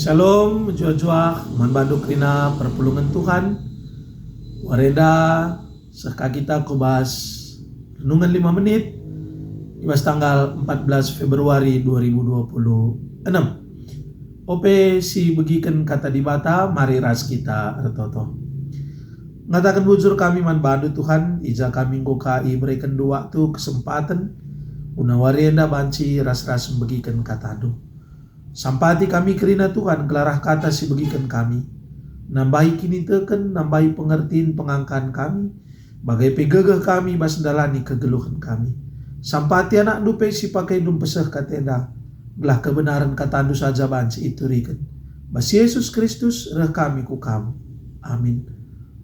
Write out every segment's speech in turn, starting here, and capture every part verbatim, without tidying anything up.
Shalom, mejuah-juah man bandu kerina perpulungen Tuhan. Wari enda seh ka kita ku bas renungen lima menit i bas tanggal empat belas Februari dua ribu dua puluh enam. Ope si begiken Kata Dibata, mari ras kita ertoto. Ngataken bujur kami man bandu, Tuhan, i ja kami enggo ka iberekenndu waktu kesempaten guna wari enda banci ras-ras mbegiken kataNdu. Sampati kami kerina, Tuhan, gelah arah kata si begiken kami. Nambahi kiniteken, nambahi pengertin pengangkan kami, bage pe gegeh kami bas ndalani kegeluhen kami. Sampati anakNdu pe si pakendu mpeseh kata enda, gelah kebenaren kataNdu saja banci ituriken. Bas Yesus Kristus reh kami ku Kam. Amin.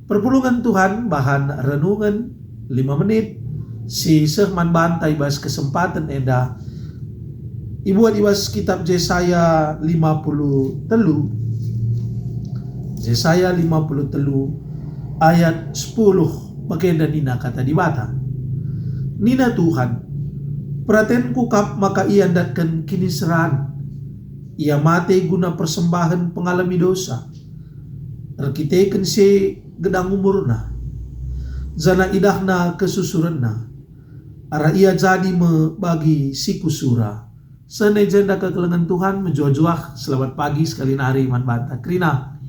Perpulungen Tuhan, bahan renungen lima menit si seh man banta i bas kesempaten enda, ibuat i bas kitab Jesaya lima puluh telu. Jesaya lima puluh telu ayat sepuluh, bagenda nina Kata Dibata. Nina Tuhan, "PeratenKu kap maka ia ndatken kiniseran. Ia mate guna persembahen pengalemi dosa. Erkiteken si e gedang umurna, janah idahna kesusurenna, arah ia jadi me bagi si kusura." Seh i jenda kekelengen Tuhan, mejuah-juah, selamat pagi sekali nari man banta kerina.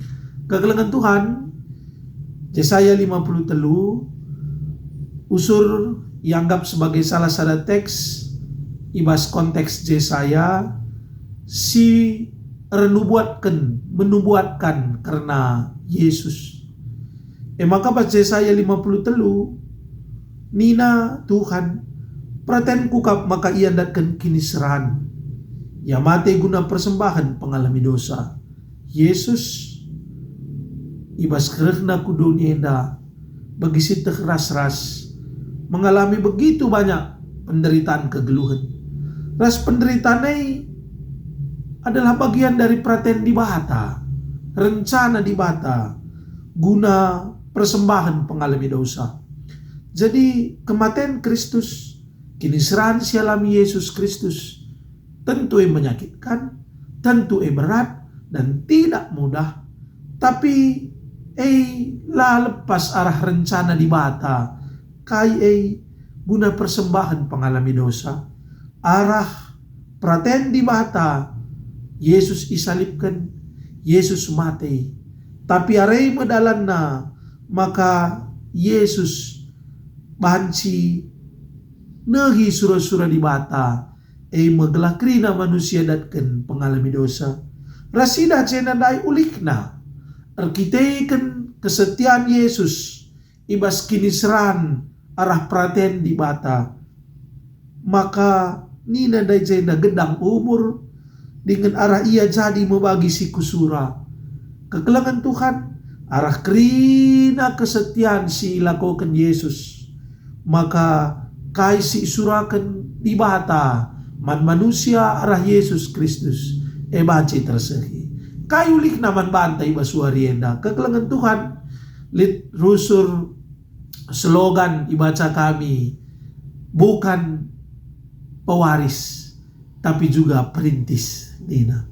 Kekelengen Tuhan, Jesaya lima puluh telu, usur ianggap sebagai salah sada teks i bas konteks Jesaya si ernubuatken, menubuatkan kerna Yesus. E maka bas Jesaya lima puluh telu, nina Tuhan, "PeratenKu kap maka ia ndatken kiniseran. Ia mate guna persembahen pengalemi dosa." Yesus i bas kerehNa ku doni enda, bagi sieteh ras-ras mengalami begitu banyak penderitaan kegeluhen. Ras penderitaan e adalah bagian dari peraten Dibata, rencana Dibata guna persembahen pengalemi dosa. Jadi, kematen Kristus, kiniseran si alami Yesus Kristus, tentu e menyakitkan, tentu e berat, dan tidak mudah. Tapi e la lepas arah rencana Dibata, kai e guna persembahen pengalemi dosa. Arah peraten Dibata, Yesus isalibken, Yesus mate. Tapi are me dalanna maka Yesus banci nehi sura-sura Dibata, e me gelah kerina manusia ndatken pengalemi dosa. Ras idah jenda ndai ulihna, erkiteken kesetian Yesus i bas kiniseran arah peraten Dibata, maka nina ndai jenda gedang umur, dingen arah ia jadi me bagi si kusura. Kekelengen Tuhan, arah kerina kesetian si ilakoken Yesus, maka kai si isuraken Dibata man manusia arah Yesus Kristus, e banci tersehi. Kai ulihna man banta i bas wari enda? Kekelengen Tuhan, lit rusur slogan ibaca kami, "Bukan pewaris, tapi juga perintis," nina.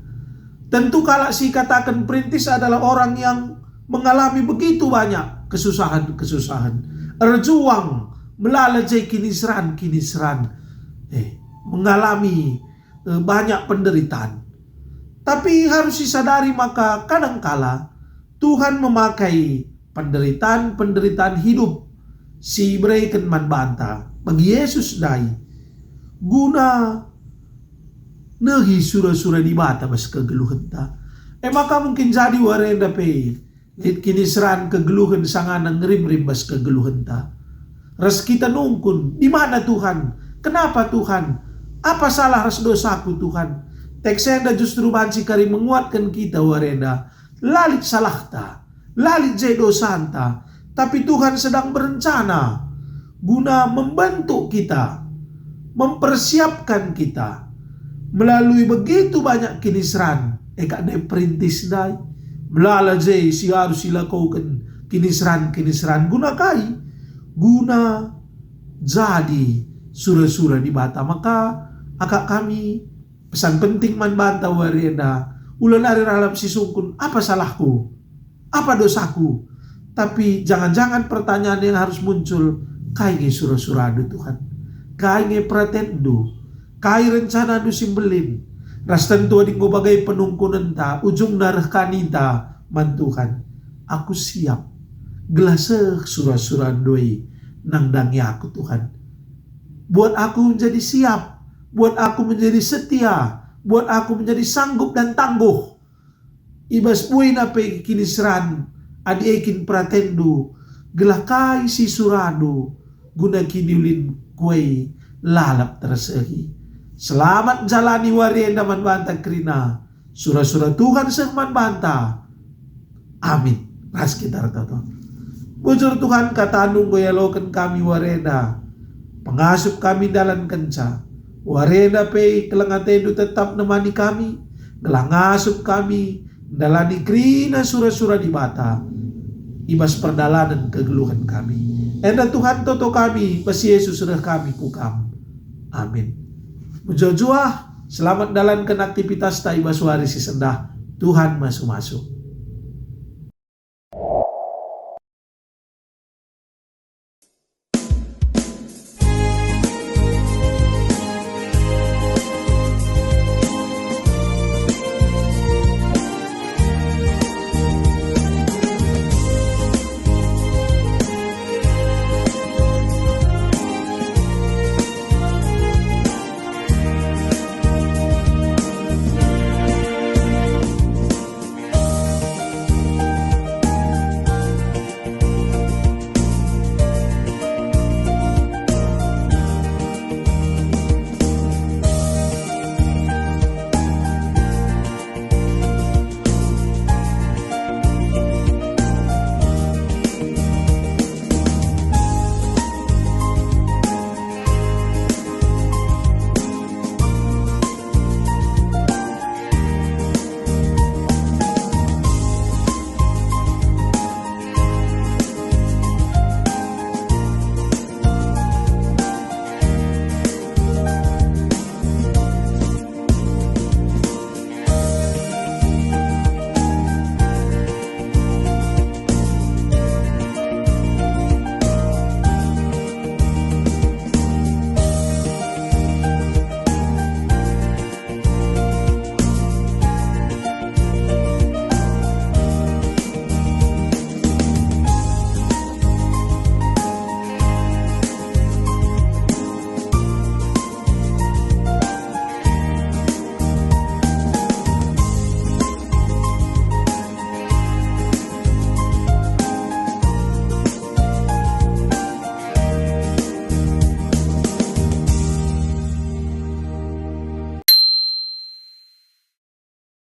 Tentu kalak si ikataken perintis adalah orang yang mengalami begitu banyak kesusahan-kesusahan, erjuang melala je kiniseran-kiniseran, eh, mengalami, eh, banyak penderitaan. Tapi harus isadari maka kadangkala Tuhan memakai penderitaan-penderitaan hidup si ibereken man banta bagi Yesus ndai guna nehi sura-sura Dibata bas kegeluhenta. E maka mungkin jadi wari enda pe lit kiniseran kegeluhen sangana ngerimrim bas kegeluhenta. Ras kita nungkun, "Di mana Tuhan? Kenapa Tuhan? Apa salah ras dosaku, Tuhan?" Teks enda justru banci kari menguatken kita wari enda. La lit salahta, la lit je dosanta, tapi Tuhan sedang berencana guna membentuk kita, mempersiapkan kita melalui begitu banyak kiniseran, e kap ndai perintis ndai. Melala je si arus ilakoken kiniseran-kiniseran guna kai? Guna jadi sura-sura Dibata. Maka akap kami pesan penting man banta wari enda, Ula nari ralap sisungkun, "Apa salahku? Apa dosaku?" Tapi jangan-jangan pertanyaan yang harus muncul, "Kai nge sura-surandu, Tuhan? Kai nge peratenndu? Kai rencanandu si mbelin?" Ras tentu adi enggo bage penungkunenta, ujungna reh ka ninta man Tuhan, "Aku siap. Gelah seh sura-surandu e nandangi aku, Tuhan. Buat aku menjadi siap, buat aku menjadi setia, buat aku menjadi sanggup dan tangguh. I bas buena pe kiniseran, adi e kin peratenndu, gelah kai si surandu, guna kiniulin ku e lalap tersehi." Selamat jalani wari enda man banta kerina. Sura-sura Tuhan seh man banta. Amin. Ras kita ertoto. Bujur Tuhan, kataNdu enggo ialoken kami wari enda. Pengasup kami ndalankenca. Wari enda pe keleng ateNdu tetap nemani kami, gelah ngasup kami ndalani kerina sura-sura Dibata i bas perdalanen kegeluhen kami. Enda Tuhan, toto kami, bas Yesus reh kami ku Kam. Amin. Mejuah-juah, selamat ndalanken aktivitasta i bas wari si sendah. Tuhan masu-masu.